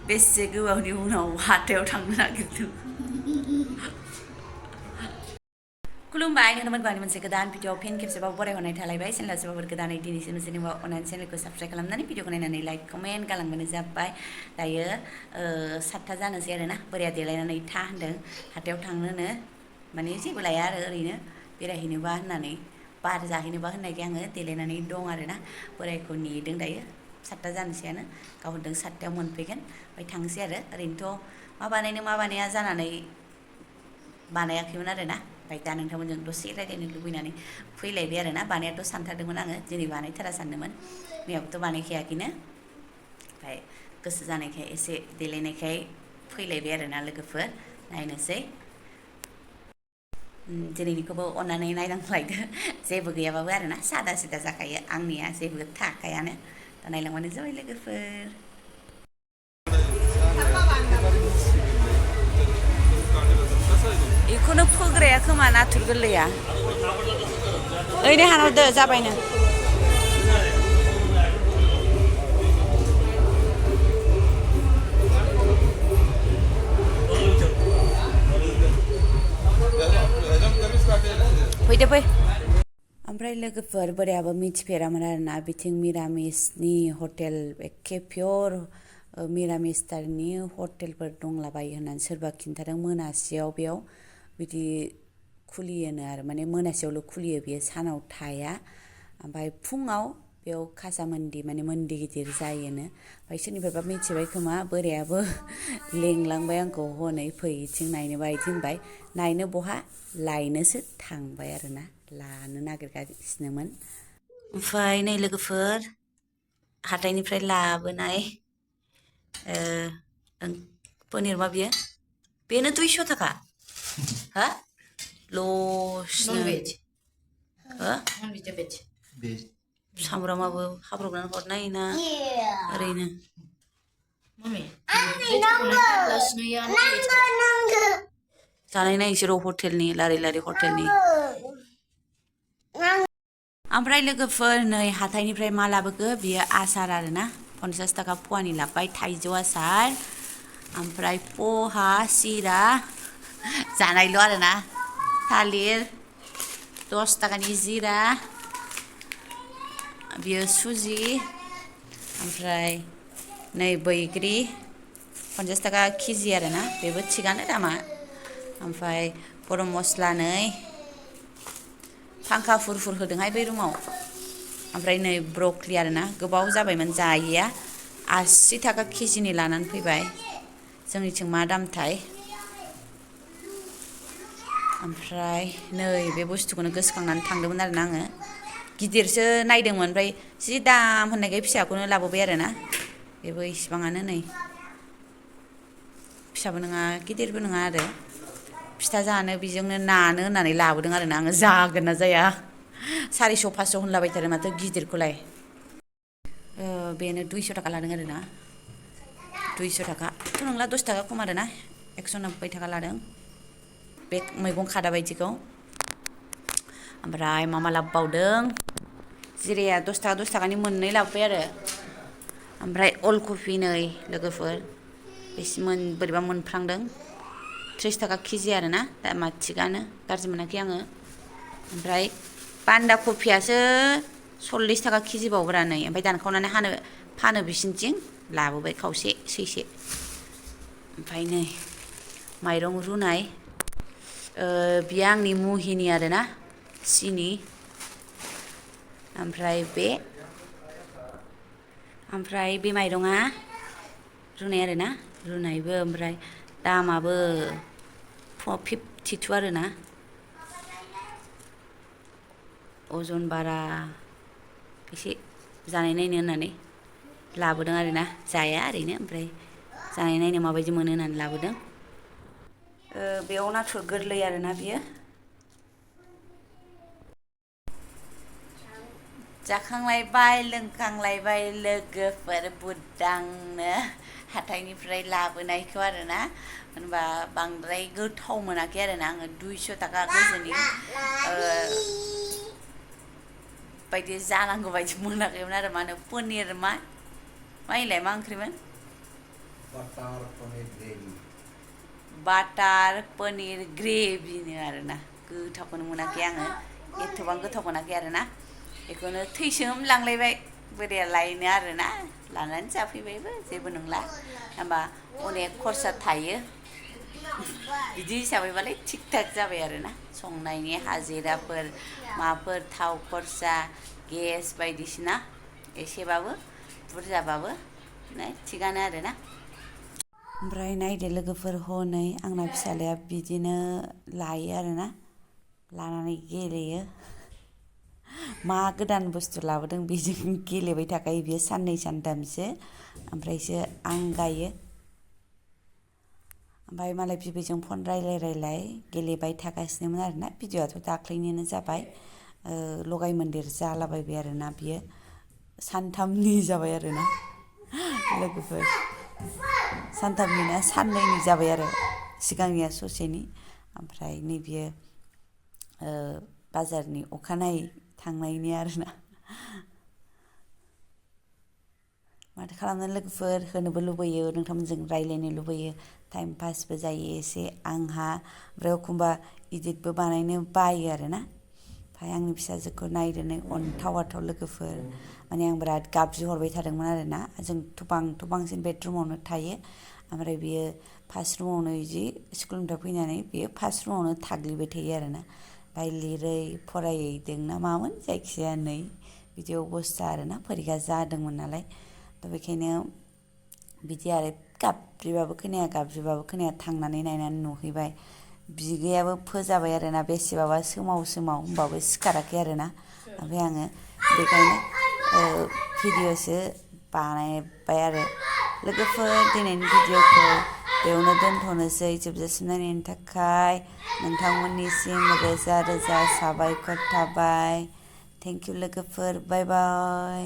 बेसे गोबावनि उनाव हाथायाव थांनो नागिरदों खुलुमबाय नोंथांमोन गावनि मोनसे गोदान भिडिअ फिन खेबसेबाव बरायहरनाय थालायबाय चेनेला सोरबाफोर गोदानै दिनैसिम जेनेबा अननानै चेनेलखौ साबस्क्राइब खालामनानै भिडिअखौ नायनानै लाइक कमेन्ट गालांबानो जाबाय दायो 7टा जानोसै आरोना बोराया देलायनानै था होनदों हाथायाव थांनोनो माने जेबो लाया आरो ओरैनो बेरायहैनोबा होननानै बार जाहैनोबा होननायखाय आङो देलायनानै दं आरोना बोरायखौ नेदों दायो 7टा जानोसैयानो गाव होनदों 7टायाव मोनफैगोन ओमफ्राय थांसै आरो ओरैनोथ' मा बानायनो मा बानाया जानानै बानायाखैमोन आरोना ओमफ्राय दा नोंथांमोनजों दसे रायज्लायनो लुबैनानै फैलायबाय आरोना बानायाथ' सानथारदोंमोन आङो दिनै बानायथारा सानदोंमोन मैयाबोथ' बानायखायाखैनो ओमफ्राय गोसो जानायखाय एसे देलायनायखाय फैलायबाय आरोना लोगोफोर नायनोसै दिनैनिखौबो अननानै नायलांलायदो जेबो गैयाबाबो आरोना सादा सिदा जाखायो आंनिया जेबो थाखायानो दा नायलांबानो जाबाय लोगोफोर बेखौनो फोग्राया खोमा नाथुर गोरलैया ओइनो हानहरदो जाबायनो फैदो फै ओमफ्राय लोगोफोर बोरायाबो मिथिफेरामोन आरोना बिथिं मिरामिसनि हटेल एखे पियर मिरामिस टारनि हटेलफोर दंलाबायो होननानै सोरबा खिन्थादों मोनासेयाव बेयाव बिदि खुलियोनो आरो माने मोनासेयावल' खुलियो बेयो सानाव थाया ओमफ्राय फुङाव बेयाव खासा मन्दि माने मन्दि गिदिर जायोनो ओमफ्राय सोरनिफ्रायबा मिथिबाय खोमा बोरायाबो लेंलांबाय आंखौ हनै फै इथिं नायनोबा इथिं होनबाय नायनो बहा लायनोसो थांबाय आरोना लानो नागिरगासिनोमोन ओमफ्राय नै लोगोफोर हाथाइनिफ्राय लाबोनाय पनिर मा बियो बेनो 200 थाखा हा लस नन वेज हो नन वेज Veg. सामब्रामाबो हाब्रबनानै हरनाय ना ओरैनो मम्मी वेज बनाता प्लस नहीं या नॉन वेज जानाय नायसै र' हटेलनि लारि लारि हटेलनि ओमफ्राय लोगोफोर नै हाथाइनिफ्राय मा लाबोखो बियो आसार आरोना 50 थाखा फवानि लाबोबाय थाइजौ आसार ओमफ्राय पहा सिरा जानायल' आरोना थालिर 10 थाखानि जिरा बियो सुजि ओमफ्राय नै बैग्रि 50 थाखा केजि आरोना बेबो थिगानो दामा ओमफ्राय गरम मस्ला नै फांखा फुरफुर होदोंहाय बै रुमाव ओमफ्राय नै ब्रकलि आरोना गोबाव जाबायमोन जायैया 80 थाखा केजिनि लानानै फैबाय जोंनिथिं मा दामथाय ओमफ्राय नै बे बुस्थुखौनो गोसोखांनानै थांदोंमोन आरोना आङो गिदिरसो नायदोंमोन ओमफ्राय जि दाम होननायखाय फिसाखौनो लाबोबाय आरोना बेबो इसिबाङानो नै फिसाबो नङा गिदिरबो नङा आरो फिथा जानो बेजोंनो नानो होननानै लाबोदों आरोना आङो जागोन ना जाया 400 500 होनलाबायथारो माथो गिदिरखौलाय बेनो 200 थाखा लादों आरोना 200 थाखा थ' नंला 10 थाखा खम आरोना 190 थाखा लादों बे मैगं खादा बायदिखौ ओमफ्राय मा लाबोबावदों जिराया 10 थाखानि मोननै लाबोबाय आरो ओमफ्राय अलकफि नै लोगोफोर एसे बोरैबा मोनफ्रांदों 30 थाखा केजि आरोना दामा थिगानो गाज्रि मोनाखै आङो ओमफ्राय बान्दा कफियासो 40 थाखा केजि बावब्रा नै ओमफ्राय दानखावनानै फानो बिसिनिथिं लाबोबाय खावसे सैसे ओमफ्राय नै माइरं रुनाय बियो आंनि मुहिनि आरोना सिनि ओमफ्राय बे माइरङा रुनाय आरोना रुनायबो ओमफ्राय दामाबो 52 आरोना अजन बारा एसे जानाय नायनो होननानै लाबोदों आरोना जाया ओरैनो ओमफ्राय जानाय नायनो माबायदि मोनो होननानै लाबोदों बेयाव नाथुर गोरलै आरोना बियो जाखांलायबाय लोंखांलायबाय लोगोफोर बुदांनो हाथाइनिफ्राय लाबोनायखौ आरोना होनबा बांद्राय गोथाव मोनाखै आरोना आङो 200 थाखा गोजोननि बायदि जानांगौ बायदि मोनाखैमोन आरो मा होनो पनिर मा मा इलाय मा ओंख्रिमोन Butter paneer gravy. बाटार पनिर ग्रेभिनो आरोना गोथावखौनो मोनाखै आङो एथबां गोथाव मोनाखै आरोना बेखौनो थैसोम लांलायबाय बोराया लायनो आरोना लानानै जाफैबायबो जेबो नंला होमबा अनेक खरसा थायो बिदि हिसाबैबालाय थिग थाक जाबाय आरोना संनायनि हाजिराफोर माफोर थाव खरसा गेस बायदिसिना एसेबाबो बुरजाबाबो थिगानो आरोना ओमफ्राय नायदो लोगोफोर हनै आंना फिसालाया बिदिनो लायो आरोना लानानै गेलेयो मा गोदान बुस्थु लाबोदों बेजों गेलेबाय थाखायो बियो साननै सानथामसो ओमफ्रायसो आं गायो ओमफ्राय मालाय बिबैजों फन रायलाय गेलेबाय थागासिनोमोन आरोना भिडिअ'आथ' दाख्लैनिनो जाबाय लगाय मोन्देर जालाबायबाय आरोना बियो सानथामनि जाबाय आरोना लोगोफोर सानथामनि ना साननैनि जाबाय आरो सिगांनिया ससेनि ओमफ्राय नैबियो बाजारनि अखानायै थांनायनि आरोना माथो खालामनो लोगोफोर होनोबो लुबैयो नोंथांमोनजों रायलायनो लुबैयो टाइम पासबो जायो एसे आंहा ओमफ्राय एखमबा इदिटबो बानायनो बायो आरोना ओमफ्राय आंनि फिसाजोखौ नायदो नै अन्थाव लोगोफोर माने आं बिराद गाबज्रिहरबाय थादोंमोन आरोना जोंथ' बांसिन बेडरुमावनो थायो ओमफ्राय बियो फार्स्ट रुमावनो बिदि स्कुलनिफ्राय फैनानै बियो फार्स्ट रुमावनो थाग्लिबाय थायो आरोना ओमफ्राय लिरै फरायदों ना मामोन जायखिजाया नै बिदि अबस्था आरोना फरिखा जादोंमोन नालाय दा बेखायनो बिदि आरो गाबज्रिबाबो खोनाया थांनानै नायनानै नुहैबाय बिगैयाबो फोजाबाय आरोना बेसेबाबा सोमाव होमबाबो सिखाराखै आरोना ओमफ्राय आङो बेखायनो भिडिअ'सो बानायबाय आरो लोगोफोर दिनैनि भिडिअ'खौ बेयावनो दोनथ'नोसै जोबजासिम नायनायनि थाखाय नोंथांमोननिसिम रोजा रोजा साबायखर थाबाय थेंक इउ लोगोफोर बाय बाय